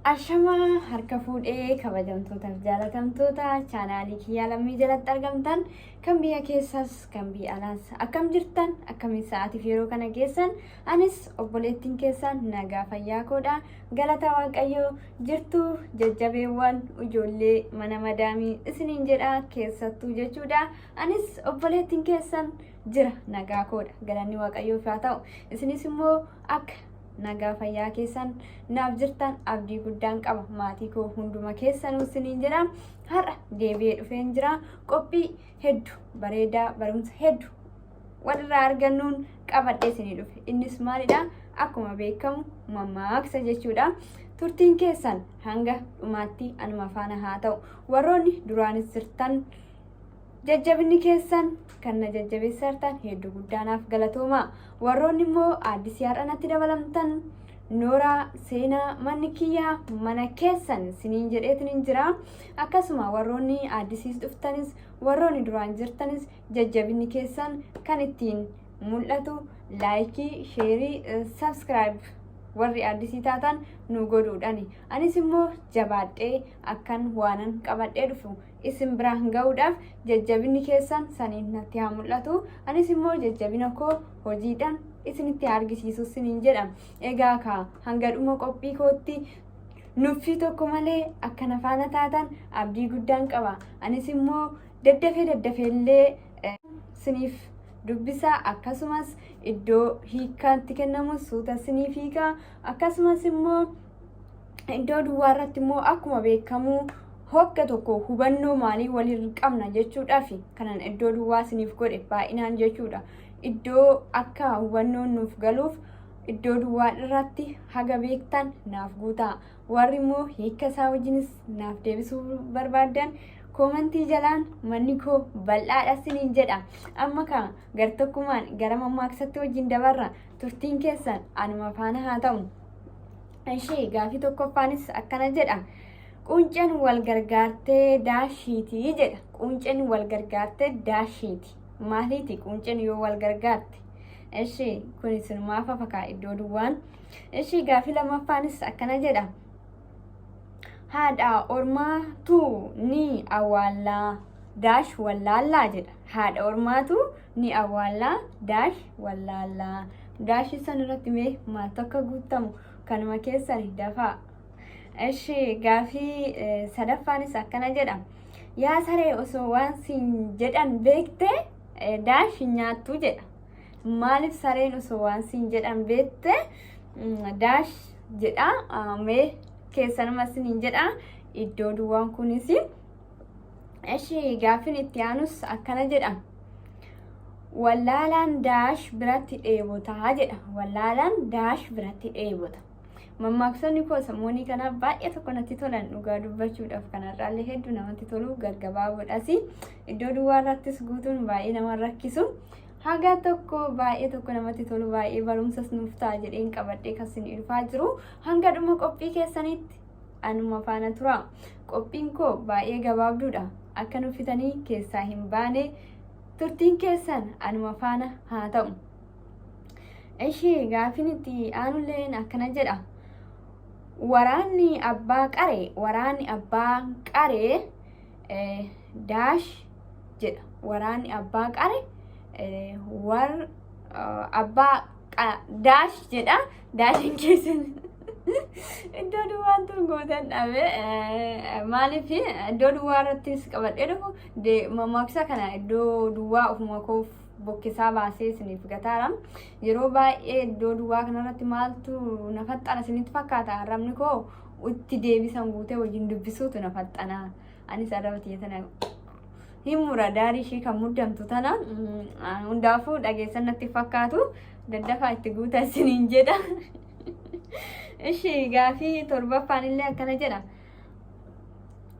Ashamaa harka fuudhee kabajamtootaaf jaalatamtoota chaanaalii kiyyaa lammii jalatti argamtan kan biyya keessas kan biyya alaas akkam jirtan akkamiin sa'aatiif yeroo kana geessan anis obboleettiin keessan nagaa fayyaa koodha galata waaqayyoo jirtu jajjabeewwan ijoollee mana madaamii isiniin jedha keessattuu jechuudha anis obboleettiin keessan jira nagaa koodha galanni waaqayyoof haa ta'u isinis immoo akka nagaa fayyaa keessan naaf jirtan abdii guddaan qaba maatii koo hunduma keessanuu isiniin jedha har'a deebi'ee dhufeen jira qophii heddu bareedaa barumsa heddu walirraa argannuun qabadhee isinii dhufe innis maalidha akkuma beekamu mammaaksa jechuudha turtiin keessan hanga dhumaatti anuma faana haa ta'u warroonni duraanis jirtan Jajjabinni keessan kan na jajjabeessartan hedduu guddaa naaf galatoomaa. Warroonni immoo aaddisii har'a natti dabalamtan nooraa seenaa manni kiyyaa mana keessan siniin jedheetin hin jira. Akkasuma warroonni aaddisiis dhuftanis warroonni duraan jirtanis jajjabinni keessan kan ittiin mul'atu laayikii, sheerii, sabskiraayib warri aaddisii taatan nu godhuudhani. Anis immoo jabaadhee akkan waanan qabadhee dhufu isin biraan ga'uudhaaf jajjabinni keessan saniin natti haa mul'atu. Anis immoo jajjabina koo hojiidhaan isinitti haa argisiisu isiniin jedha. Egaa kaa hanga dhuma qophii kootti nuffii tokko malee akka na faana taatan abdii guddaan qaba. Anis immoo daddafee daddafeellee siniif dubbisa akkasumas iddoo hiikkaatti kennamu suuta siniif hiika akkasumas immoo iddoo duwwaa irratti immoo akkuma beekamu hogga tokko hubannoo maalii waliin qabna jechuudhaaf kanan iddoo duwwaa isiniif godhe baay'inaan jechuudha. Iddoo akka hubannoon nuuf galuuf iddoo duwwaa irratti haga beektan naaf guutaa. Warri immoo hiika isaa wajjinis naaf deebisuu barbaaddan koomantii jalaan manni koo bal'aadha isiniin jedha. Amma kaa gartokkumaan gara mammaaksatti wajjin dabarra turtiin keessan anuma faana haa ta'u. Ishee gaafii tokkoffaanis akkana jedha. Qunceen wal gargaartee daashiiti jedha. Qunceen wal gargaartee daashiiti. Maaliiti qunceen yoo wal gargaarte? Ishee kun isinumaaf hafa kaa iddoo duwwaan. Ishee gaafii lammaffaanis akkana jedha. Haadha ormaatu ni awwaallaa daash wallaallaa jedha. Haadha ormaatu ni awwaallaa daash wallaallaa. Daashii san irratti mee maaltu akka guuttamu kanuma keessan dafaa. Ishi gaafii sadaffaanis akkana jedha. Yaa saree osoo waan siin jedhan beekte daash hin nyaattu jedha. Maaliif sareen osoo waan siin jedhan beekte daash jedha. Mee keessanuma isiniin jedha. Iddoo duwwaan kunis. Ishi gaaffiin itti aanus akkana jedha. Wallaalaan daash biratti dheebotaa jedha. Wallaalaan daash biratti dheebota. Mammaaksonni koo sammuunii kanaa baay'ee tokko natti tolan dhugaa dubbachuudhaaf kanarraallee hedduu namatti tolu gaggabaaboodhas. Iddoo duwwaa irrattis guutuun baay'ee nama rakkisu. Haga tokko baay'ee tokko namatti tolu baay'ee barumsas nuuf ta'a jedheen qabadhee kan isin dhufaa jiru. Hanga dhuma qophii keessanitti anuma faana tura. Qophiin koo baay'ee gabaabduudha. Akka nuffitanii keessaa hin baane turtiin keessan anuma faana haa ta'u. Ishii gaafiin itti aanulleen akkana jedha. Waraanni abbaa qare waraanni abbaa qare daash jedha. Waraanni abbaa qare war abbaa daash jedha. Daashin keessan iddoo duwwaan tun gootan dhabe maaliif iddoo duwwaa irrattis qabadhee dhufu mammaaksa kana iddoo duwwaa ofuma koof bokkisaa baasee isiniif gataara. Yeroo baay'ee iddoo duwwaa kanarratti maaltu na faxxana isinitti fakkaata arrabni koo itti deebisan guutee wajjin dubbisuutu na faxxana. Anis arraba tiyya tana hin mura daarii ishii kan muddamtu tana hundaafuu dhageessan natti fakkaatu daddafaa itti guutaa isiniin jedha. Ishii gaafii torbaffaan illee akkana jedha.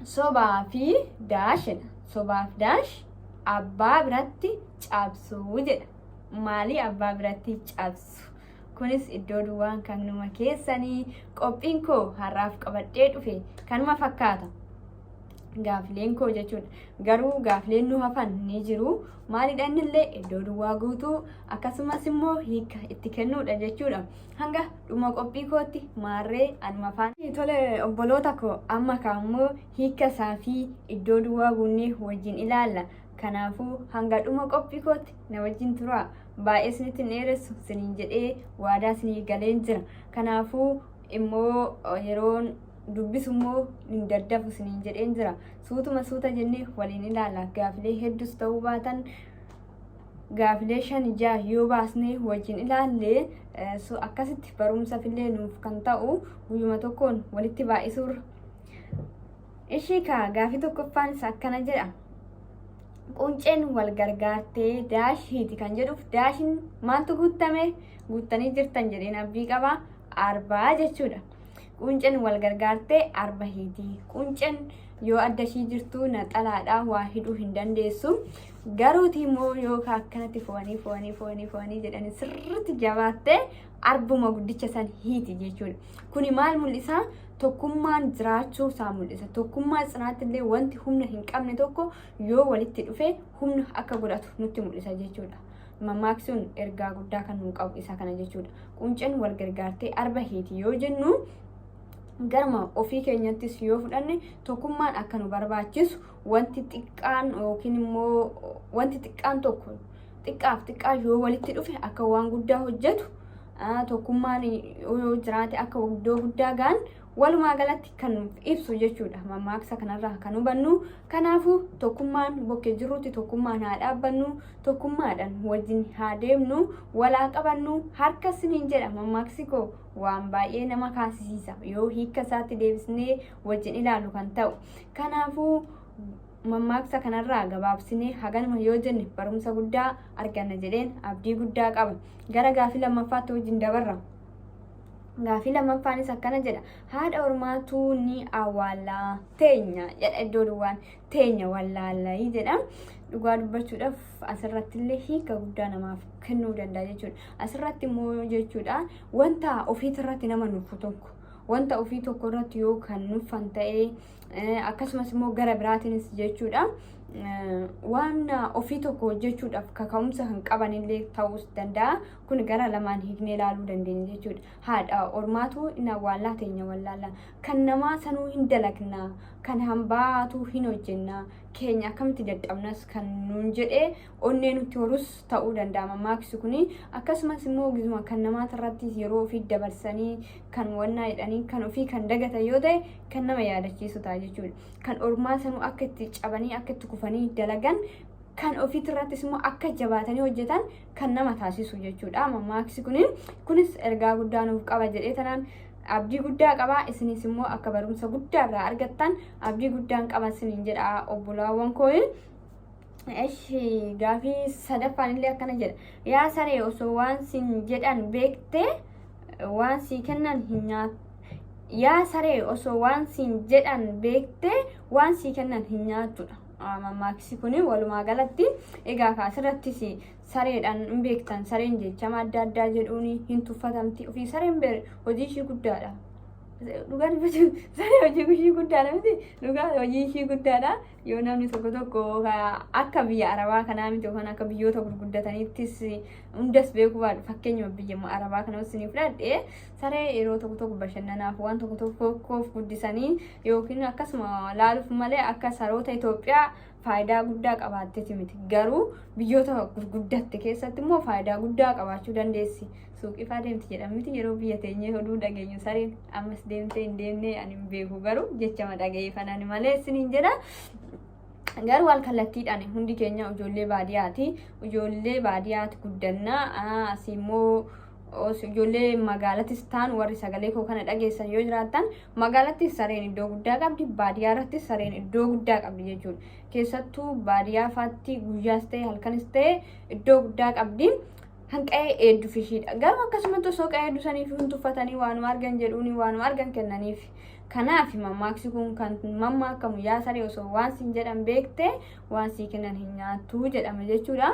Sobaa fi daashidha. Sobaaf daash abbaa biratti cabsu jedha. Maalii abbaa biratti cabsu? Kunis iddoo duwwaan kanuma keessanii qophiin koo har'aaf qabadhee dhufe kanuma fakkaata. Gaafileen koo jechuudha. Garuu gaafileen nu hafan ni jiru. Maalidha innillee iddoo duwwaa guutuu akkasumas immoo hiika itti kennuudha jechuudha. Hanga dhuma qophii kootti maarree anuma faana. Tole obboloota koo amma kaammoo hiika isaa fi iddoo duwwaa guunnee wajjin ilaalla. Kanaafuu hanga dhuma qophii kootti na wajjin turaa. Baay'ee isinitti hin dheeressu siniin jedhee waadaa isinii galeen jira. Kanaafuu immoo yeroon dubbisu immoo hin daddafu isiniin jedheen jira. Suutuma suuta jennee waliin ilaalla. Gaafilee hedduus ta'uu baatan gaafilee 5 6 yoo baasnee wajjin ilaalle akkasitti barumsafillee nuuf kan ta'u guyyuma tokkoon walitti baay'isuurra. Ishii kaa gaafii tokkoffaan isa akkana jedha. Qunceen wal gargaartee daashiiti kan jedhuuf daashiin maaltu guuttame guuttanii jirtan jedheen abdii qaba arbaa jechuudha. Qunceen wal gargaartee arba hiiti. Qunceen yoo adda ishii jirtu naxalaadha waa hidhuu hin dandeessu. Garuuti immoo yoo akkanatti fo'anii fo'anii fo'anii fo'anii jedhanii sirriitti jabaattee arbuma guddicha san hiiti jechuudha. Kuni maal mul'isa? Tokkummaan jiraachuu isaa mul'isa. Tokkummaa cinaatti illee wanti humna hin qabne tokko yoo walitti dhufe humna akka godhatu nutti mul'isa jechuudha. Mammaaksi sun ergaa guddaa kan nuu qabu isa kana jechuudha. Qunceen wal gargaartee arba hiiti yoo jennu garuma ofii keenyattis yoo fudhanne tokkummaan akka nu barbaachisu wanti xiqqaan yookiin immoo wanti xiqqaan tokko xiqqaaf xiqqaa yoo walitti dhufe akka waan guddaa hojjetu tokkummaan yoo jiraate akka iddoo guddaa ga'an walumaa galatti kan nuuf ibsu jechuudha mammaaksa kanarraa kan hubannu. Kanaafuu tokkummaan bokkee jirrutti tokkummaan haa dhaabbannu, tokkummaadhaan wajjin haa deemnu, walaa qabannu harka siniin jedha. Mammaaksi koo waan baay'ee nama kaasisiisa yoo hiika isaatti deebisnee wajjin ilaalu kan ta'u. Kanaafuu mammaaksa kanarraa gabaabsinee haganuma yoo jenne barumsa guddaa arganna jedheen abdii guddaa qaba. Gara gaafii lammaffaatti wajjin dabarra. Gaafii lammaffaanis akkana jedha. Haadha ormaatuu ni awwaallaa teenya jedha iddoo duwwaan teenya wallaallayii jedha. Dhugaa dubbachuudhaaf asirratti illee hiika guddaa namaaf kennuu danda'a jechuudha. Asirratti immoo jechuudha wanta ofiitirratti nama nufu tokko wanta ofii tokko irratti yoo kan nuffan ta'ee akkasumas immoo gara biraatiinis jechuudha waan ofii tokko hojjechuudhaaf kaka'umsa kan qabanillee ta'uus danda'a. Kun gara lamaan hiiknee ilaaluu dandeenya jechuudha. Haadha ormaatu hin awwaallaa teenya wallaallaa. Kan namaa sanuu hin dalagna, kan hambaatu hin hojjenna, keenya akkamitti dadhabnas kan nuun jedhee onnee nutti horus ta'uu danda'a mammaaksi kuni. Akkasumas immoo gizuma kan namaatirratti yeroo ofii dabarsanii kan wannaa jedhanii kan ofii kan dagatan yoo ta'e kan nama yaadachiisu ta'a jechuudha. Kan ormaa sanuu akka itti cabanii akka itti kufanii dalagan kan ofiitirrattis immoo akka jabaatanii hojjetan kan nama taasisu jechuudha. Mammaaksi kuni kunis ergaa guddaa nuuf qaba jedhee tanaan abdii guddaa qaba. Isinis immoo akka barumsa guddaa irraa argattan abdii guddaan qaba isiniin jedha obbolaawwan koo. Eshi gaafii sadaffaan illee akkana jedha. Yaa saree osoo waan sin jedhan beekte waan sii kennan hin nyaattu. Yaa saree osoo waan siin jedhan beekte waan sii kennan hin nyaattudha. Mammaaksi kun walumaa galatti egaa asirrattis sareedhaan hin beektan sareen jechama adda addaa jedhuun hin tuffatamti ofii sareen hojii ishii guddaadha. Dhugaa dubbachuu saree hojii ishii guddaadha miti dhugaa hojii ishii guddaadha yoo namni tokko tokko akka biyya arabaa kanaa miti yookaan akka biyyoota gurguddataniittis hundas beekuu baadhu fakkeenyuma biyya arabaa kana isinii fudhadhe saree yeroo tokko tokko bashannanaaf waan tokko tokkoof guddisanii yookiin akkasuma laaluuf malee akka saroota Itoophiyaa faayidaa guddaa qabaatteeti miti. Garuu biyyoota gurguddatte keessatti immoo faayidaa guddaa qabaachuu dandeessi. Suuqii faa deemti jedhamti yeroo biyya teenyee oduu dhageenyu sareen ammas deemtee hin deemnee ani hin beeku garuu jechama dhaga'eeffanani malee isiniin jedha. Garuu al kallattiidhaan hundi keenya ijoollee baadiyyaati. Ijoollee baadiyyaati guddannaa. Asii immoo ijoollee magaalatis ta'an warri sagalee koo kana dhageessan yoo jiraattan magaalattis sareen iddoo guddaa qabdi baadiyyaa irrattis sareen iddoo guddaa qabdi jechuudha. Keessattuu baadiyyaa faatti guyyaas ta'e halkanis ta'e iddoo guddaa qabdi. Kan qa'ee eedduuf ishiidha. Garuu akkasumatti osoo qa'ee eedduu saniif hin tuffatanii waanuma argan jedhuuni waanuma argan kennaniif. Kanaaf mammaaksi kun kan mammaakamu yaa saree osoo waan siin jedhan beekte waan sii kennan hin nyaattu jedhama jechuudha.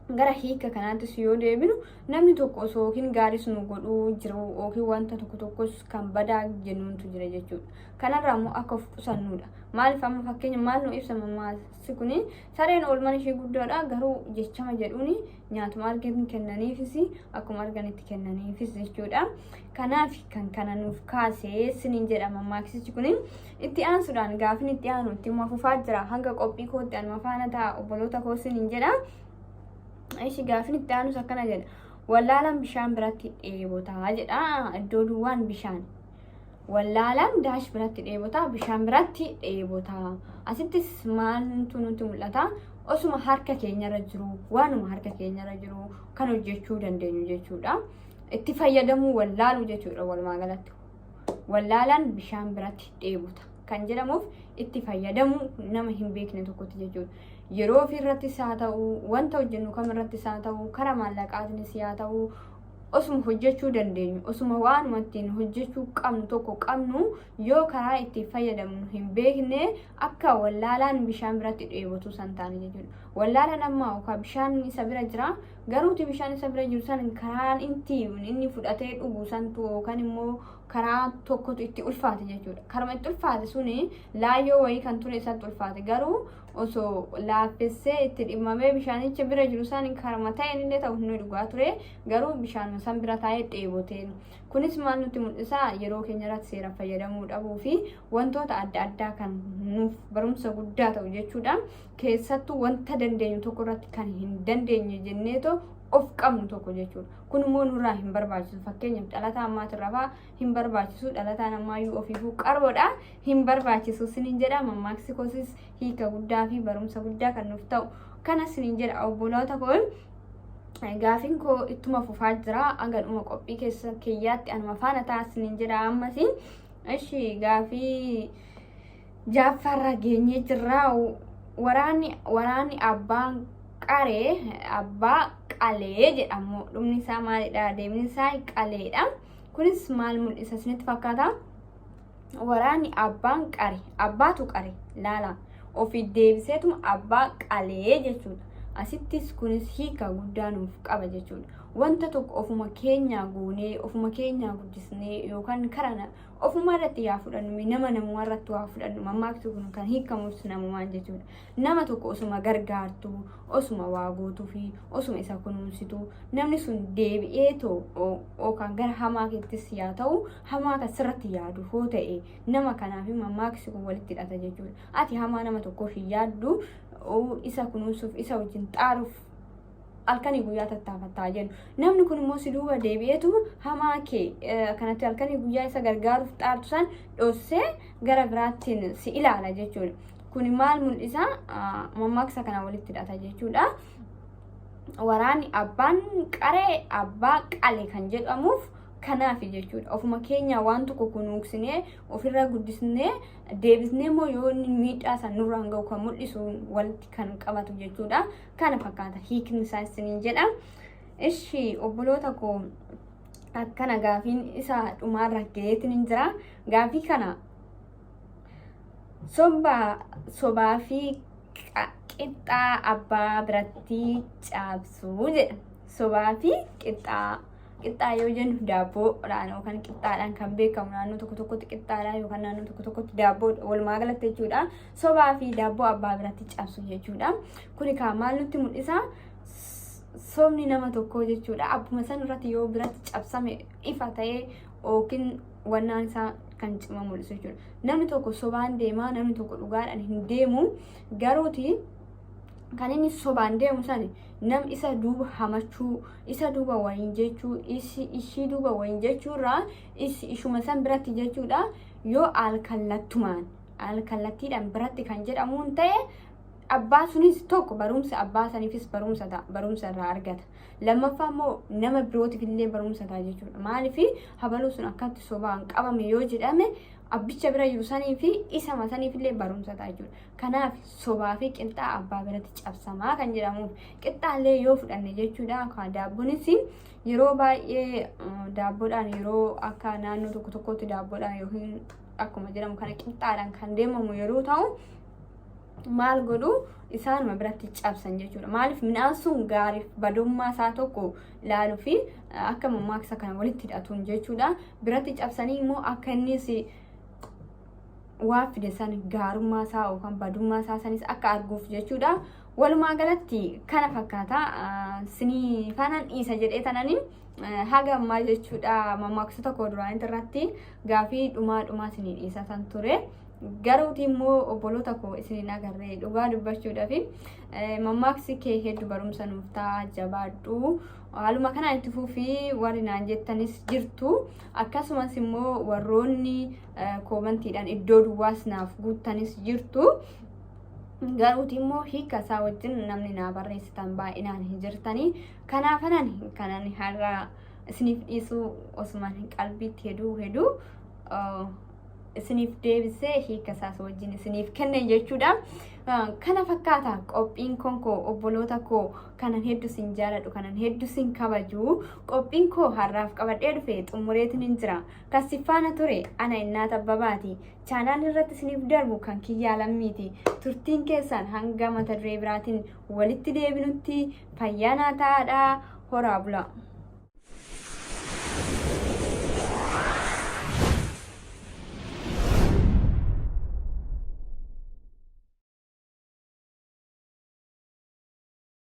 Gara hiika kanaattis yoo deebinu, namni tokko osoo yookiin gaariis nu godhuu jiru yookiin wanta tokko tokkos kan badaa jennuuntu jira jechuudha. Kanarraa immoo akka of qusannudha. Maaliif amma fakkeenya maal nu ibsa mammaasi kuni? Sareen oolmaan ishee guddaadha, garuu jechama jedhuuni nyaatuma argan kennaniifis, akkuma arganitti kennaniifis jechuudha. Kanaaf kan kana nuuf kaasee siniin jedha mammaaksichi kuni. Itti aansuudhaan gaafin itti aanu itti fufaa jira. Hanga qophii kootti anuma faana ta'a, obboloota koo, siniin jedha. Ishi, gaafin itti aanus akkana jedha. Wallaalaan bishaan biratti dheebotaa jedha. Iddoo duwwaan bishaan. Wallaalaan dash biratti dheebotaa, bishaan biratti dheebotaa. Asittis maaltu nutti mul'ata? Osuma harka keenyarra jiru, waanuma harka keenyarra jiru kan hojjechuu dandeenyu jechuudha. Itti fayyadamuu wallaaluu jechuudha walumaa galatti. Wallaalaan bishaan biratti dheebota kan jedhamuuf itti fayyadamuu nama hin beekne tokkotti jechuudha. Yeroo ofiirrattis haa ta'u, wanta hojjennu kamirrattis haa ta'u, karaa maallaqaatiinis haa ta'u, osuma hojjechuu dandeenyu, osuma waanuma ittiin hojjechuu qabnu tokko qabnu, yoo karaa itti fayyadamnu hin beekne, akka wallaalaan bishaan biratti dheebotu san taane jechuudha. Wallaalaan amma yookaan bishaan isa bira jira, garuuti bishaan isa bira jiru san karaan inni fudhatee dhugu santu yookaan immoo karaa tokkotu itti ulfaate jechuudha. Karuma itti ulfaate suni laayyoo wayii kan ture isatti ulfaate, garuu osoo laaffissee itti dhimmamee bishaanicha bira jiru san karuma ta'een illee ta'u ni dhugaa ture, garuu bishaanuma san bira taa'ee dheeboteen. Kunis maal nutti mul'isa? Yeroo keenya irratti seera fayyadamuu dhabuu fi wantoota adda addaa kan nuuf barumsa guddaa ta'u jechuudha. Keessattuu wanta dandeenyu tokko irratti kan hin dandeenye jenneetoo of qabnu tokko jechuudha. Kun immoo nurraa hin barbaachisu. Fakkeenyaaf dhalataa ammaatirraa fa'aa hin barbaachisu. Dhalataan ammaayyuu ofiifuu qaroodha. Hin barbaachisu sinin jedha. Mammaaksi koosis hiika guddaa fi barumsa guddaa kan nuuf ta'u kana sinin jedha, obboloota koo. Gaafiin koo ittuma fufaa jira. Hanga dhuma qophii keessa kiyyaatti anuma faana ta'a sinin jedha ammas. Ishi, gaafii jaaffaarra geenyee jirra. Waraanni abbaan qaree abbaa qalee jedhamu, dhumni isaa maalidha? Deemni isaa qaleedha. Kunis maal mul'isa isinitti fakkaata? Waraanni abbaan qare, abbaatu qare, laala, ofii deebiseetuma abbaa qalee jechuudha. Asittis kunis hiika guddaa nuuf qaba jechuudha. Wanta tokko ofuma keenyaa goonee, ofuma keenyaa guddisnee, yookaan karaa ofuma irratti yaa fudhannu, nama namuma irratti waa fudhannu, mammaaksi kun kan hiikamus namumaan jechuudha. Nama tokko osuma gargaartu, osuma waa gootuu fi osuma isa kunuunsitu, namni sun deebi'eetoo yookaan gara hamaa keettis yaa ta'u, hamaa kan sirratti yaadu hoo ta'e, nama kanaaf mammaaksi kun walitti hidhata jechuudha. Ati hamaa nama tokkoof hin yaaddu, isa kunuunsuuf, isa wajjin xaaruuf halkanii guyyaa tattaafattaa jennu. Namni kun immoo si duuba deebi'eetuma hamaa kee kanatti halkanii guyyaa isa gargaaruuf xaartu san dhossee gara biraattiin si ilaala jechuudha. Kun maal mul'isa? Mammaaksa kana walitti hidhata jechuudha. Waraanni abbaan qaree abbaa qale kan jedhamuuf kanaaf jechuudha. Ofuma keenya waan tokko kunuunsinee, ofirra guddisnee, deebisnee immoo yoo inni miidhaa san nurraan gahu kan mul'isu walitti kan qabatu jechuudha. Kana fakkaata hiikni isaa isiniin jedha. Ishi, obboloota koo, akkana gaafiin isa dhumaarra gaheetiin hin jira. Gaafii kana sobaa fi qixxaa abbaa biratti caabsuu jedha. Sobaa fi qixxaa. Qixxaa yoo jennu daabboodhaan yookaan qixxaadhaan kan beekamu, naannoo tokko tokkotti qixxaadhaan yookaan naannoo tokko tokkotti daabboodha walumaa galatti jechuudha. Sobaa fi daabboo abbaa biratti cabsu jechuudha. Kuni kaa maal nutti mul'isa? Sobni nama tokkoo jechuudha. Abbuma san irratti yoo biratti cabsame ifa ta'ee yookiin wannaan isaa kan cima mul'isu jechuudha. Namni tokko sobaan deemaa, namni tokko dhugaadhaan hin deemu. Garuuti kan inni sobaan deemu sani nam isa duuba hamachuu, isa duuba wayin jechuu, ishii duuba wayin jechuurraa ishuma san biratti jechuudha, yoo alkallattumaan alkallattiidhaan biratti kan jedhamuun ta'e, abbaa sunis tokko barumsa, abbaa saniifis barumsa ta'a, barumsa irraa argata. Lammaffaa immoo nama birootiif illee barumsa ta'a jechuudha. Maaliif habaluu sun akkatti sobaan qabame yoo jedhame, abbicha bira jiru sanii fi isa saniif illee barumsa ta'a jechuudha. Kanaaf sobaa fi qixxaa abbaa biratti cabsamaa kan jedhamuuf. Qixxaallee yoo fudhanne jechuudha, daabbonis yeroo baay'ee daabboodhaan, yeroo akka naannoo tokko tokkotti daabboodhaan yookiin akkuma jedhamu kana qixxaadhaan kan deemamu yeroo ta'u, Maal godhu? Isaanuma biratti cabsan jechuudha. Maaliif? Midhaan sun gaariif badummaa isaa tokko ilaaluu fi akka mammaaksa kana walitti hidhatuun jechuudha. Biratti cabsanii immoo akka innis waa fide san gaarummaa isaa yookaan badummaa isaa sanis akka arguuf jechuudha. Walumaa galatti kana fakkaata. Sinii faanaan dhiisa jedhee tananii haga ammaa jechuudha, mammaaksota koo duraanii irratti gaafii dhumaa dhumaa sinii dhiisatan ture. Garuuti immoo obboloota koo isin hin agarree. Dhugaa dubbachuudhaaf mammaaksi kee hedduu barumsa nuuf ta'a, jabaadhu. Haaluma kanaan itti fufii warri naan jettanis jirtu. Akkasumas immoo warroonni koomantiidhaan iddoo duwwaas naaf guuttanis jirtu. Garuuti immoo hiika isaa wajjin namni naa barreessitan baay'inaan hin jirtanii. Kanaafanan kanan har'a isiniif dhiisuu osumaan qalbiitti heduu heduu isiniif deebisee hiika isaas wajjin isiniif kenne jechuudha. Kana fakkaata qophiin koo, obboloota koo kanan hedduu sin jaaladhu, kanan hedduu sin kabaju. Qophiin koo har'aaf qabadhee dhufe xumureetiin hin jira. Kan si faana ture ana Innaat Abbabaati. Chaanaal irratti isiniif darbu kan Kiyyaa Lammiiti. Turtiin keessan hanga mata duree biraatiin walitti deebinutti fayyaa naa ta'aadha. Horaa bula.